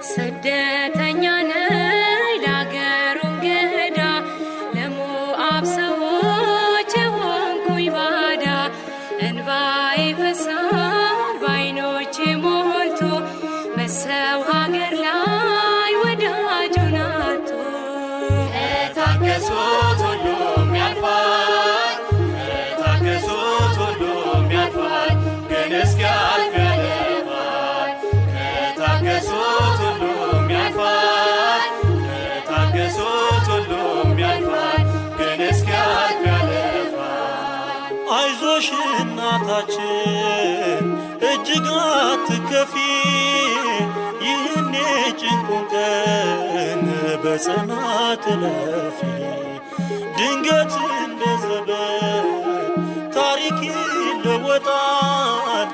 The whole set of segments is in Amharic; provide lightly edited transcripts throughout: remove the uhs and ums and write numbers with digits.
ስደተኛ ነኝ ለአገሩ እንግዳ፣ ለሞዓብ ሰዎች የሆንኩኝ ባዳ። እንባዬ ፈሳል በዓይኖቼ ሞልቶ፣ በሰው ሀገር ላይ ወዳጁን አጥቶ። ከታገሱት ሁሉም ያልፋል፣ ከታገሱት ሁሉም ያልፋል፣ ግን እስኪያልፍ ያለፋል። ከታገሱት ሁሉም ያልፋል፣ ከታገሱት ሁሉም ያልፋል፣ ግን እስኪያልፍ ያለፋል። አይዞሽ እናታችን፣ እጅግ አትከፊ፣ ይህን የጭንቁን ቀን በጽናት እለፊ። ድንገት እንደ ዘበት ታሪክ ይለወጣል፣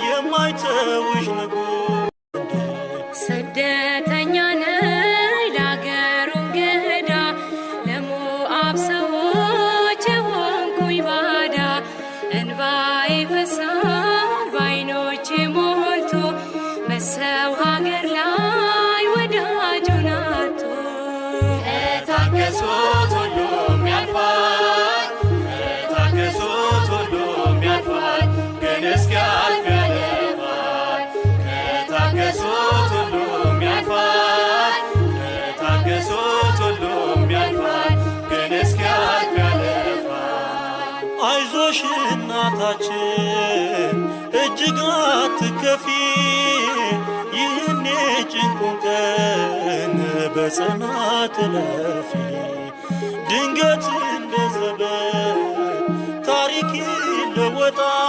የማይተውሽ ንጉሥ ስደተኛ ነኝ ለአገሩ እንግዳ፣ ለሞዓብ ሰዎች የሆንኩኝ ባዳ። እንባዬ ፈሳል በዓይኖቼ ሞልቶ፣ በሰው ሀገር ላይ ወዳጁን አጥቶ። ከታገሱት ሁሉም ያልፋል፣ ከታገሱት ሁሉም ያልፋል፣ ግን እስኪያልፍ ያለፋል። ከታገሱት ሁሉም ያልፋል፣ ከታገሱት ሁሉም ያልፋል፣ ግን እስኪያልፍ ያለፋል። አይዞሽ እናታችን፣ እጅግ አትከፊ፣ ይህን የጭንቁን ቀን በጽናት እለፊ። ድንገት እንደ ዘበት ታሪክ ይለወጣል።